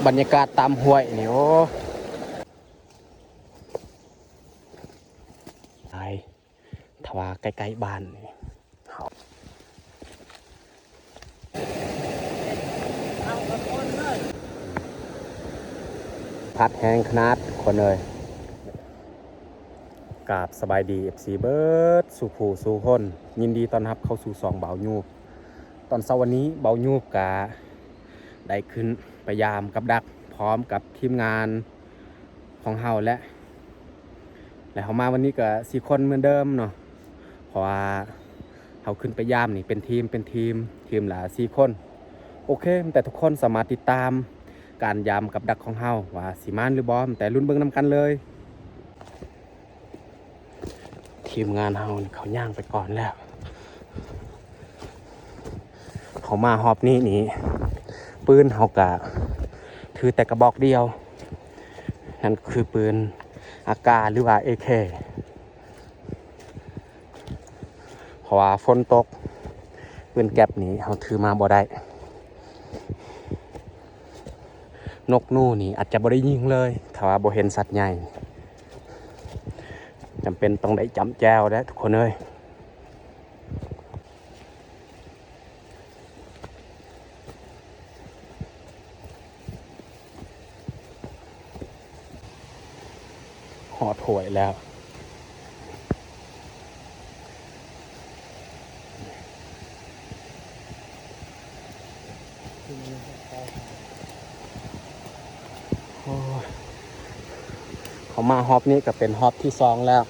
ບັນຍາກາດຕາມຫ້ວຍນີ້ ໂອ້ ຕາຍ ຖ້າວ່າໃກ້ໆບ້ານນີ້ ເຮົາ ພັດແຮງຂະໜາດ ທຸກຄົນເອີຍ. ກາບສະບາຍດີ ເອັຟຊີ ເບິດສູ່ຜູ້ສູ່ຄົນ, ຍິນດີຕ້ອນຮັບເຂົ້າສູ່ຊ່ອງບ່າວຍູບ. ຕອນເຊົ້າວັນນີ້ ບ່າວຍູບກະໄດ້ຂຶ້ນໄປຢາມກັບດັກ ພ້ອມກັບທີມງານຂອງເຮົາແຫຼະ ແລະ ເຮົາມາວັນນີ້ກະສີ່ຄົນເໝືອນເດີມເນາະ ເພາະວ່າເຮົາຂຶ້ນໄປຢາມນີ້ເປັນທີມ ເປັນທີມ ທີມລະສີ່ຄົນ. ໂອເຄ ແຕ່ທຸກຄົນສາມາດຕິດຕາມການຢາມກັບດັກຂອງເຮົາວ່າຊິມ່ວນຫຼືບໍ່ ແຕ່ລຸ້ນເບິ່ງນຳກັນເລີຍ. ທີມງານເຮົານີ້ເຂົາຍ່າງໄປກ່ອນແລ້ວ. ເຮົາມາຮອບນີ້ນີ້ ປືນເຮົາກະຖືແຕ່ກະບອກດຽວ ນັ້ນຄືປືນ ເອ ເຄ ຫຼືວ່າ ເອ ເຄ ເພາະວ່າຝົນຕົກ ປືນແກັບນີ້ເຮົາຖືມາບໍ່ໄດ້. ນົກໜູນີ້ອາດຈະບໍ່ໄດ້ຍິງເລີຍ ຖ້າວ່າບໍ່ເຫັນສັດໃຫຍ່. ຈຳເປັນຕ້ອງໄດ້ຈ້ຳແຈ່ວແຫຼະທຸກຄົນເອີຍ. ຮອດຫ້ວຍແລ້ວ. ໂອ້ຍ ເຂົ້າມາຮອບນີ້ກະເປັນຮອບທີສອງແລ້ວ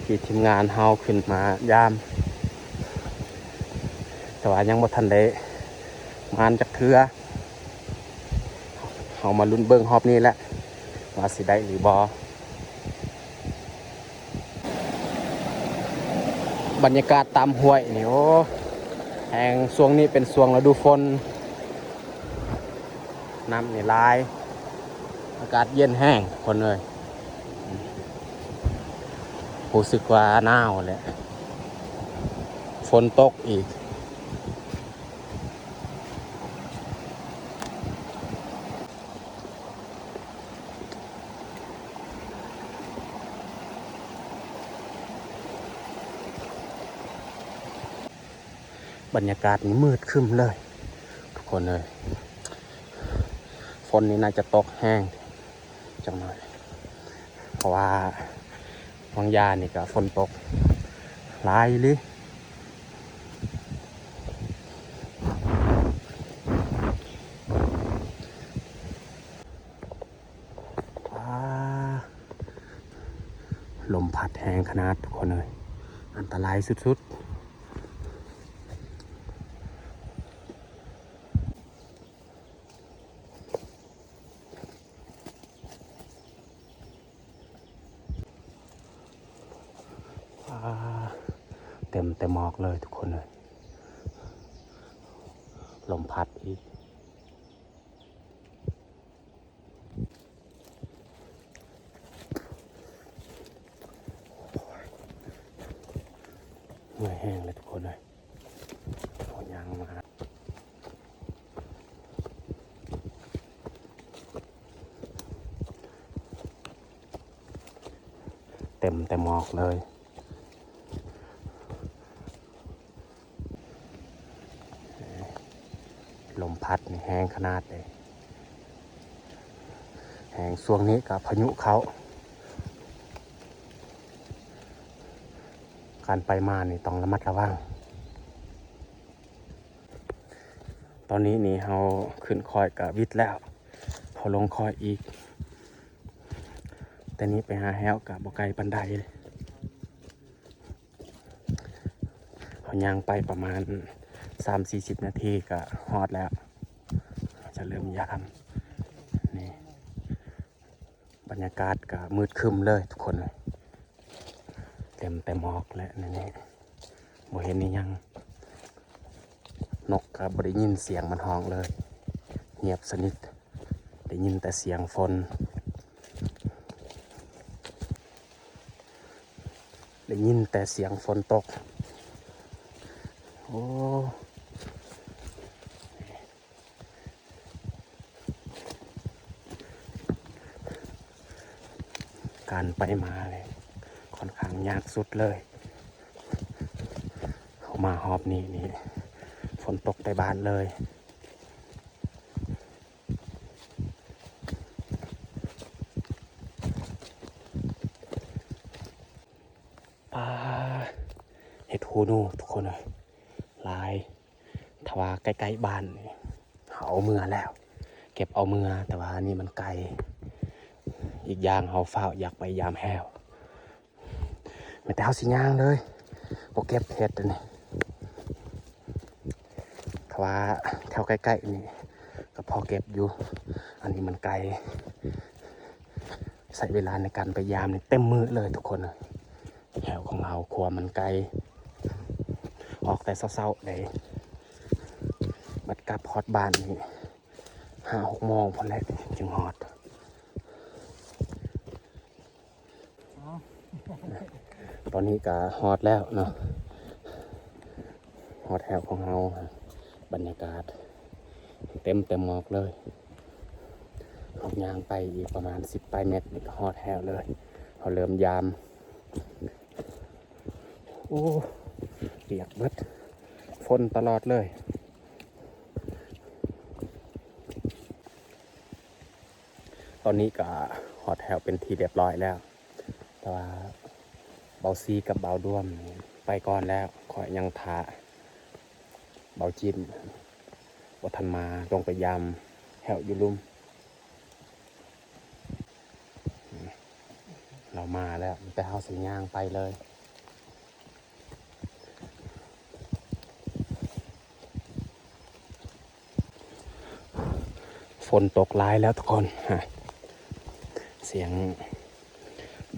ທີ່ທີມງານເຮົາຂຶ້ນມາຢາມ ແຕ່ວ່າຍັງບໍ່ທັນໄດ້ມ່ວນຈັກເທື່ອ. ເຮົາມາລຸ້ນເບິ່ງຮອບນີ້ແຫຼະ ວ່າຊິໄດ້ຫຼືບໍ່. ບັນຍາກາດຕາມຫ້ວຍນີ້ ໂອ້ ແຮງ ຊ່ວງນີ້ເປັນຊ່ວງລະດູຝົນ ນ້ຳນີ້ຫຼາຍ ອາກາດເຢັນແຮງຄົນເອີຍ. ຮູ້ສຶກວ່າໜາວແຫຼະ ຝົນຕົກອີກ. ບັນຍາກາດນີ້ມືດຄຶ້ມເລີຍທຸກຄົນເອີຍ. ຝົນນີ້ໜ້າຈະຕົກແຮງຈັກໜ້ອຍ ເພາະວ່າຫວ່າງຢາມນີ້ກະຝົນຕົກຫຼາຍອີ່ຫຼີ. ອ້າ ລົມພັດແຮງຂະໜາດທຸກຄົນເອີຍ ອັນຕະລາຍສຸດໆ. ອາ ເຕັມແຕ່ໝອກເລີຍທຸກຄົນເອີຍ ລົມພັດອີກ. ເມື່ອຍແຮງເລີຍທຸກຄົນເອີຍ ເຮົາຍ່າງມາ ເຕັມແຕ່ໝອກເລີຍ. ລົມພັດນີ້ແຮງຂະໜາດເດ້ ແຮງ. ຊ່ວງນີ້ກະພາຍຸເຂົ້າ ການໄປມານີ້ຕ້ອງລະມັດລະວັງ. ຕອນນີ້ນີ້ເຮົາຂຶ້ນຄ້ອຍກະວິດແລ້ວ ເຮົາລົງຄ້ອຍອີກ ແຕ່ນີ້ໄປຫາແຮ້ວກະບໍ່ໄກປານໃດ. ເຮົາຍ່າງໄປປະມານສາມສີ່ສິບນາທີກະຮອດແລ້ວ ຈະເລີ່ມຍາມ. ນີ້ບັນຍາກາດກະມືດຄຶ້ມເລີຍທຸກຄົນເອີຍ ເຕັມແຕ່ໝອກແຫຼະ ໃນນີ້ບໍ່ເຫັນອີ່ຫຍັງ ນົກກະບໍ່ໄດ້ຍິນສຽງມັນຮ້ອງເລີຍ ງຽບສະໜິດ. ໄດ້ຍິນແຕ່ສຽງຝົນ ໄດ້ຍິນແຕ່ສຽງຝົນຕົກ. ໂອ້ ນີ້ ການໄປມານີ້ຄ່ອນຂ້າງຍາກສຸດເລີຍ. ເຮົາມາຮອບນີ້ນີ້ ຝົນຕົກແຕ່ບາດເລີຍ. ປາ ເຫັດຫູໜູທຸກຄົນເອີຍ ຫຼາຍ. ຖ້າວ່າໃກ້ໆບ້ານນີ້ ເຮົາເອົາເມືອແລ້ວ ເກັບເອົາເມືອ, ແຕ່ວ່າອັນນີ້ມັນໄກ, ອີກຢ່າງເຮົາຟ້າວຢາກໄປຢາມແຮ້ວ. ແມ່ນແຕ່ເຮົາຊິຍ່າງເລີຍ ບໍ່ເກັບເຫັດອັນນີ້. ຖ້າວ່າແຖວໃກ້ໆນີ້ກໍພໍເກັບຢູ່, ອັນນີ້ມັນໄກ, ໃຊ້ເວລາໃນການໄປຢາມນີ້ເຕັມມື້ເລີຍທຸກຄົນ. ແຖວຂອງເຮົາຄົວມັນໄກ, ອອກແຕ່ເຊົ້າໆເດ້, ບັດກັບຮອດບ້ານນີ້ ຫ້າຫົກໂມງພຸ້ນແຫຼະຈຶ່ງຮອດ. ຕອນນີ້ກະຮອດແລ້ວເນາະ, ຮອດແຖວຂອງເຮົາ. ບັນຍາກາດເຕັມແຕ່ໝອກເລີຍ. ເຮົາຍ່າງໄປອີກປະມານສິບປາຍແມັດນີ້ກະຮອດແຖວເລີຍ. ເຮົາເລີ່ມຢາມ. ໂອ້ ປຽກເບິດ, ຝົນຕະຫຼອດເລີຍ. ຕອນນີ້ກະຮອດແຖວເປັນທີ່ລຽບຮ້ອຍແລ້ວ, ແຕ່ວ່າເບົາຊີກັບເບົາດວງໄປກ່ອນແລ້ວ, ຂ້ອຍຍັງຖ້າເບົາຈິ້ນບໍ່ທັນມາ, ລົງໄປຢາມແຖວຢູ່ລຸ່ມ. ລາວມາແລ້ວ, ແຕ່ເຮົາຊິຍ່າງໄປເລີຍ. ຝົນຕົກຫຼາຍແລ້ວທຸກຄົນ, ຮະ ສຽງ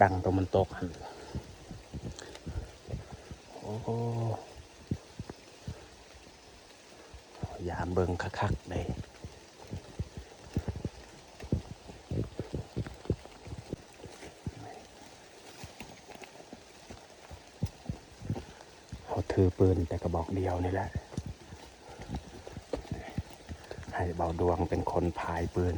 ດັງໂຕມັນຕົກຫັ້ນ. ໂອ້ ຢາມເບິ່ງຄັກໆເດ້. ເຮົາຖືປືນແຕ່ກະບອກດຽວນີ້ແຫຼະ, ໃຫ້ເບົາດວງເປັນຄົນພາຍປືນ.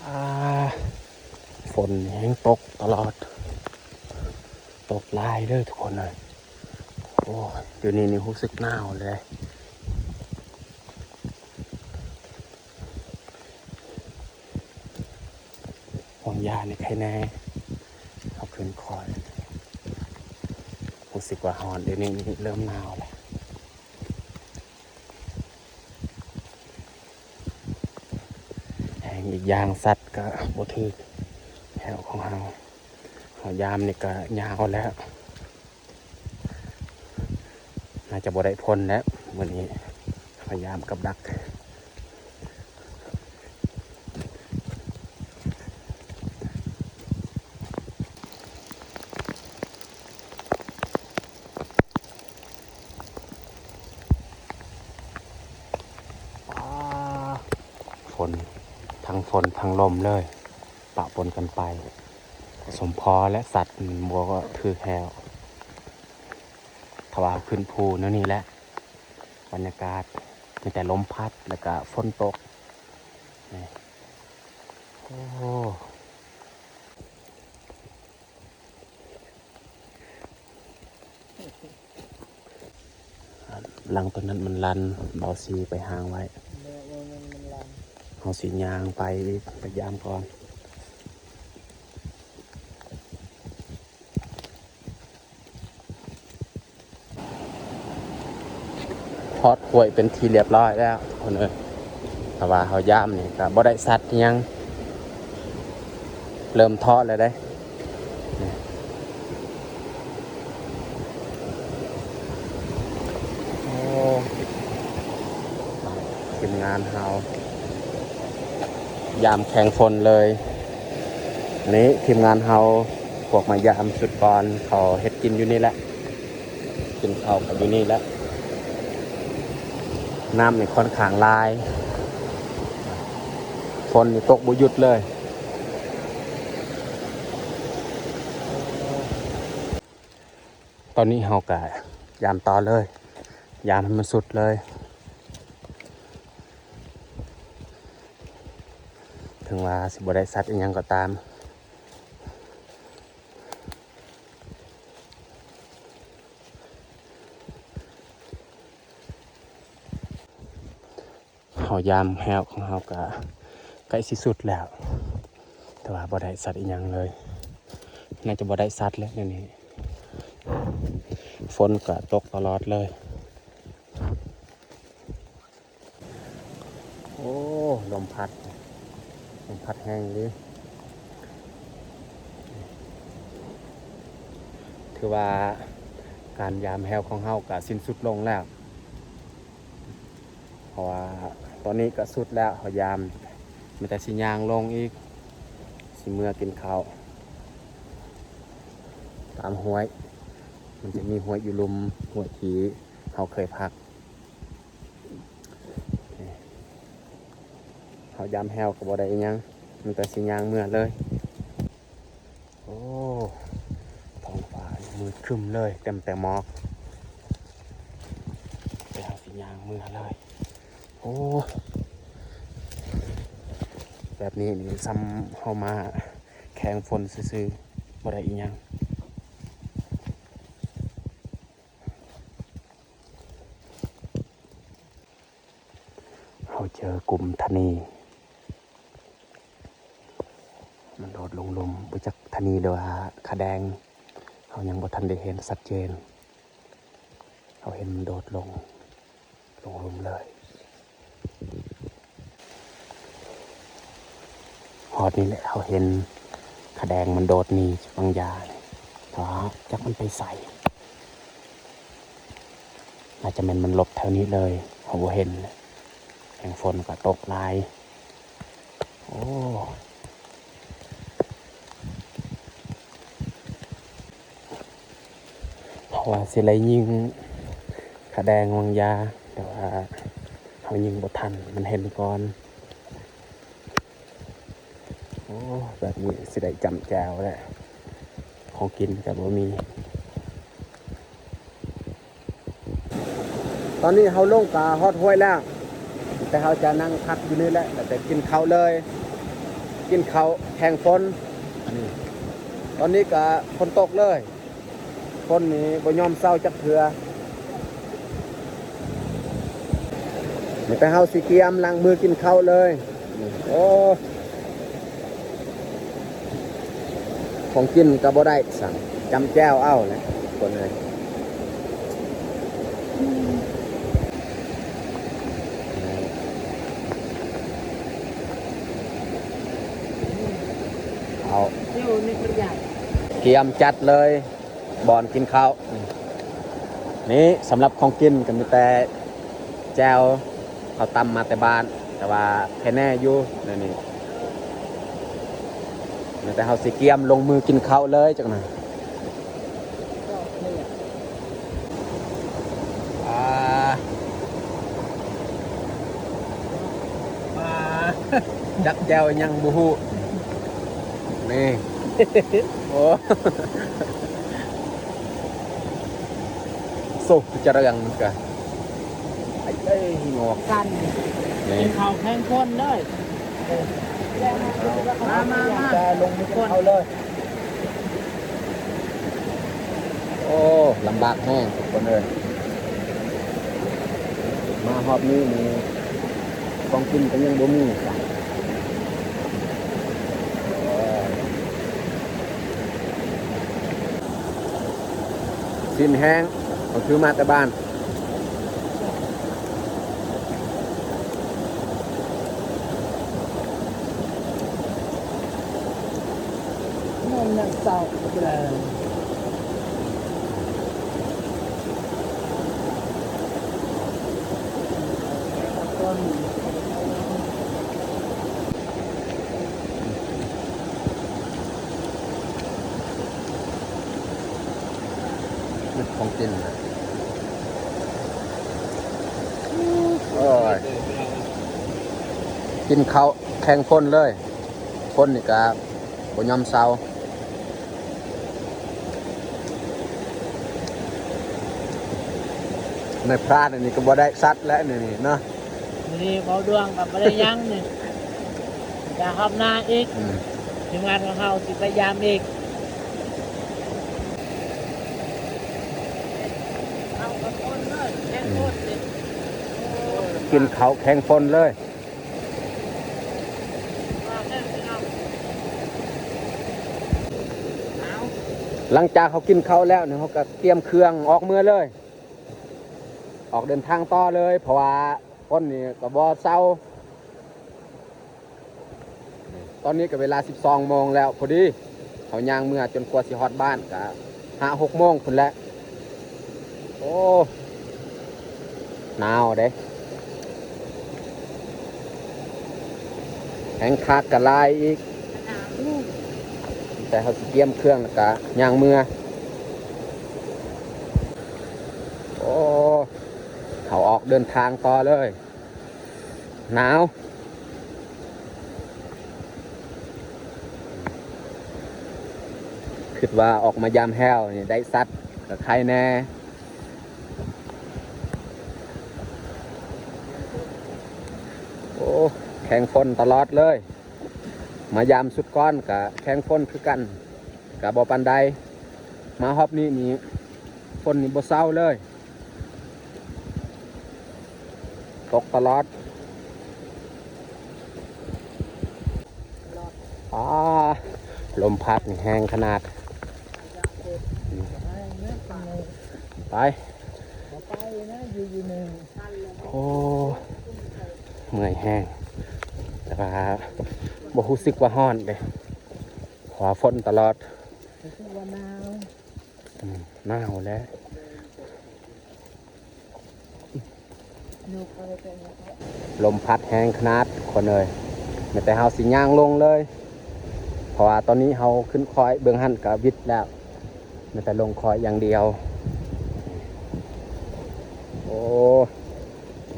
ອ່າ ຝົນແຮງຕົກຕະຫຼອດ, ຕົກຫຼາຍເດີທຸກຄົນເອີຍ. ໂອ້ ຢູ່ນີ້ນີ້ຮູ້ສຶກໜາວເລີຍ. ຫວ່າງຢານີ້ໄຄແນ່, ເຮົາຂຶ້ນຄ່ອຍ ຮູ້ສຶກວ່າຮ້ອນ, ດຽວນີ້ເລີ່ມໜາວແລ້ວ. ແຮງອີກຢ່າງສັດກະບໍ່ຖືກແຖວຂອງເຮົາ, ເຮົາຢາມນີ້ກະຍາວແລ້ວ. ໜ້າຈະບໍ່ໄດ້ຜົນແລ້ວມື້ນີ້, ພະຍາຍາມກັບດັກ. ຝົນ ທັງຝົນທັງລົມເລີຍ ປະປົນກັນໄປ. ສົມພໍແລະ ສັດມັນບໍ່ຖືກແຮ້ວ. ຖ້າວ່າເຮົາຂຶ້ນພູແນວນີ້ແຫຼະ ບັນຍາກາດມີແຕ່ລົມພັດ ແລ້ວກະຝົນຕົກນີ້. ໂອ້ ຫຼັງຕົວນັ້ນມັນລັນ, ເບົາຊີໄປຫາງໄວ້. ເຮົາຊິຍ່າງໄປ ໄປຢາມກ່ອນ. ຮອດຫ້ວຍເປັນທີ່ລຽບຮ້ອຍແລ້ວທຸກຄົນເອີຍ. ຖ້າວ່າເຮົາຢາມນີ້ກະບໍ່ໄດ້ສັດອີ່ຫຍັງ, ເລີ່ມທໍ້ແລ້ວເດ້. ໂອ້ ທີມງານເຮົາຢາມແຂ່ງຝົນເລີຍ. ນີ້ທີມງານເຮົາ ພວກມາຢາມຊຸດກ່ອນ ເຂົາເຮັດກິນຢູ່ນີ້ແຫຼະ. ກິນເຂົ້າກັນຢູ່ນີ້ແຫຼະ. ນ້ຳນີ້ຂ້ອນຂ້າງຫຼາຍ. ຝົນນີ້ຕົກບໍ່ຢຸດເລີຍ. ຕອນນີ້ເຮົາກະຍາມຕໍ່ເລີຍ ຍາມໃຫ້ມັນສຸດເລີຍ. ເຖິງວ່າຊິບໍ່ໄດ້ສັດອີ່ຫຍັງກໍຕາມ ເຮົາຍາມແຮ້ວຂອງເຮົາກະໃກ້ຊິສຸດແລ້ວ ແຕ່ວ່າບໍ່ໄດ້ສັດອີ່ຫຍັງເລີຍ. ໜ້າຈະບໍ່ໄດ້ສັດແຫຼະແນວນີ້ ຝົນກະຕົກຕະຫຼອດເລີຍ. ໂອ້ ລົມພັດ ລົມພັດແຮງເລີຍ. ຖືວ່າການຍາມແຮ້ວຂອງເຮົາກະສິ້ນສຸດລົງແລ້ວ ເພາະວ່າຕອນນີ້ກະສຸດແລ້ວ ເຮົາຍາມ ມີແຕ່ຊິຍ່າງລົງອີກ ຊິເມືອກິນເຂົ້າຕາມຫ້ວຍ. ມັນຈະມີຫ້ວຍຢູ່ລຸ່ມ ຫ້ວຍທີ່ເຮົາເຄີຍພັກ. ເຮົາຍາມແຮ້ວກໍບໍ່ໄດ້ອີ່ຫຍັງ ມີແຕ່ຊິຍ່າງເມືອເລີຍ. ໂອ້ ທ້ອງຟ້າມືດຄຶ້ມເລີຍ ເຕັມແຕ່ໝອກ ແຕ່ເຮົາຊິຍ່າງເມືອເລີຍ. ໂອ້ ແບບນີ້ນີ້ ສ່ຳເຮົາມາແຂ່ງຝົນຊື່ໆ ບໍ່ໄດ້ອີ່ຫຍັງ. ເຮົາເຈີກຸ່ມທະນີ ມັນໂດດລົງລຸ່ມ ບໍ່ຈັກທະນີ ຫຼືວ່າຂະແດງ ເຮົາຍັງບໍ່ທັນໄດ້ເຫັນຊັດເຈນ. ເຮົາເຫັນມັນໂດດລົງ ລົງລຸ່ມເລີຍ. ຮອດນີ້ແຫຼະ ເຮົາເຫັນຂະແດງມັນໂດດໜີຈາກບາງຢ່ານີ້ ແຕ່ວ່າຈັກມັນໄປໃສ. ອາດຈະແມ່ນມັນຫຼົບແຖວນີ້ເລີຍ ເຮົາບໍ່ເຫັນ. ແຮງຝົນກໍຕົກຫຼາຍ. ໂອ້ ເພາະວ່າຊິໄລ່ຍິງຂະແດງວາງຢາ ແຕ່ວ່າເຮົາຍິງບໍ່ທັນ ມັນເຫັນກ່ອນ. ໂອ້ ແບບນີ້ຊິໄດ້ຈ້ຳແຈ່ວແຫຼະ ຂອງກິນກໍບໍ່ມີ. ຕອນນີ້ເຮົາລົງກະຮອດຫ້ວຍແລ້ວ ແຕ່ເຮົາຈະນັ່ງພັກຢູ່ນີ້ແຫຼະ ແລ້ວແຕ່ກິນເຂົ້າເລີຍ ກິນເຂົ້າແຂ່ງຝົນ. ອັນນີ້ ຕອນນີ້ກະຝົນຕົກເລີຍ ຝົນນີ້ບໍ່ຍອມເຊົາຈັກເທື່ອ. ມີແຕ່ເຮົາຊິກຽມລ້າງມືກິນເຂົ້າເລີຍ. ໂອ້ ຂອງກິນກໍບໍ່ໄດ້ ສັ່ງຈ້ຳແຈ່ວເອົາແຫຼະ ຄົນເອີຍ. ເອົາ ກຽມຈັດເລີຍ. ບ່ອນກິນເຂົ້າ. ນີ້ສຳລັບຂອງກິນກໍມີແຕ່ແຈ່ວ ເຂົາຕຳມາແຕ່ບ້ານ ແຕ່ວ່າແຄ່ແນ່ຢູ່ໃນນີ້. ມີແຕ່ເຮົາຊິກຽມລົງມືກິນເຂົ້າເລີຍຈັກໜ່ອຍ. ອ່າ ມາ ຈັກແຈ່ວອີ່ຫຍັງບໍ່ຮູ້. ນີ້ ໂອ້ ໂຊກຈະເລື່ອງກະ ໄອ້ເອີຍ ງອກ ກັນ ນີ້ ກິນເຂົ້າແພງຄົນເດີ. ມາ ມາ ມາ ລົງມືກິນເຂົ້າເລີຍ. ໂອ້ ລຳບາກແຮງທຸກຄົນເອີຍ ມາຮອບນີ້ນີ້ ຂອງກິນກໍຍັງບໍ່ມີຊ້ຳ. ໂອ້ຍ ສິ້ນແຫ້ງ ເຂົາຖືມາແຕ່ບ້ານ. ນອນຍັງເຊົາ. ຂອງກິນ ໂອ້ຍ ກິນເຂົ້າແຂ ແຂ່ງຝົນເລີຍ. ຝົນນີ້ກະບໍ່ຍອມເຊົາ. ໃນພາດອັນນີ້ກໍບໍ່ໄດ້ສັດແລ້ວນີ້ເນາະ. ມື້ນີ້ເບົາດວງກໍບໍ່ໄດ້ຫຍັງນີ້ ຈະຮອບໜ້າອີກ. ອືມ ທີມງານຂອງເຮົາຊິໄປຢາມອີກ. ເຂົ້າກັບຝົນເລີຍ ແຂ່ງຝົນນີ້ ອືມ ກິນເຂົ້າແຂ່ງຝົນເລີຍ. ຫຼັງຈາກເຮົາກິນເຂົ້າແລ້ວນີ້ ເຮົາກໍກຽມເຄື່ອງອອກເມືອເລີຍ ອອກເດີນທາງຕໍ່ເລີຍ ເພາະວ່າຝົນນີ້ກໍບໍ່ເຊົາ. ຕອນນີ້ກໍເວລາສິບສອງໂມງແລ້ວພໍດີ. ເຮົາຍ່າງເມືອຈົນກວ່າຊິຮອດບ້ານກະຫ້າຫົກໂມງພຸ້ນແຫຼະ. ໂອ້ ໜາວເດ້ ແຮງຄາດກະຫຼາຍອີກ. ແຕ່ເຮົາຊິກຽມເຄື່ອງແລ້ວກະຍ່າງເມືອ. ໂອ້ ເຮົາອອກເດີນທາງຕໍ່ເລີຍ. ໜາວ ຄິດວ່າອອກມາຢາມແຮ້ວນີ້ໄດ້ສັດກະໄຄແດ່. ໂອ້ ແຂ່ງຝົນຕະຫຼອດເລີຍ. ມາຢາມຊຸດກ່ອນກະແຂ່ງຝົນຄືກັນ ກະບໍ່ປານໃດ. ມາຮອບນີ້ນີ້ຝົນນີ້ບໍ່ເຊົາເລີຍ ຕົກຕະຫຼອດ. ອາ ລົມພັດນີ້ແຮງຂະໜາດ. ໄປ ໂອ້ ເມື່ອຍແຮງ ແຕ່ວ່າບໍ່ຮູ້ສຶກວ່າຮ້ອນເດ້ ເພາະວ່າຝົນຕະຫຼອດ. ຮູ້ສຶກວ່າໜາວ ອືມ ໜາວແຫຼະ. ລົມພັດແຮງຂະໜາດຄົນເອີຍ. ແມ່ນແຕ່ເຮົາຊິຍ່າງລົງເລີຍ ເພາະວ່າຕອນນີ້ເຮົາຂຶ້ນຄ້ອຍ ເບື້ອງຫັ້ນກະວິດແລ້ວ. ແມ່ນແຕ່ລົງຄ້ອຍຢ່າງດຽວ. ໂອ້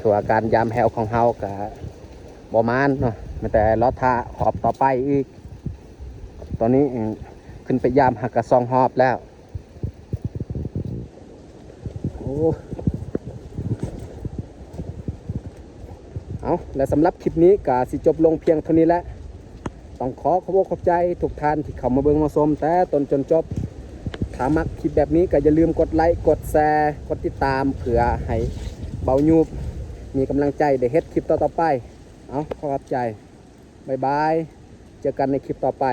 ຖືວ່າການຢາມແຮ້ວຂອງເຮົາກະບໍ່ໝານເນາະ ແມ່ນແຕ່ລໍຖ້າຮອບຕໍ່ໄປອີກ. ຕອນນີ້ ອືມ ຂຶ້ນໄປຢາມຫາກະສອງຮອບແລ້ວ. ໂອ້ ເອົາ ແລະ ສຳລັບຄລິບນີ້ກະຊິຈົບລົງພຽງເທົ່ານີ້ແຫຼະ. ຕ້ອງຂໍຂອບອົກຂອບໃຈທຸກທ່ານທີ່ເຂົ້າມາເບິ່ງມາຊົມແຕ່ຕົ້ນຈົນຈົບ. ຖ້າມັກຄລິບແບບນີ້ກໍຢ່າລືມກົດໄລ ກົດແຊ ກົດຕິດຕາມ ເພື່ອໃຫ້ເບົາຍູບມີກຳລັງໃຈໄດ້ເຮັດຄລິບຕໍ່ໆໄປ. ເອົາ ຂໍຂອບໃຈ. ບາຍບາຍ. ເຈີກັນໃນຄລິບຕໍ່ໄປ.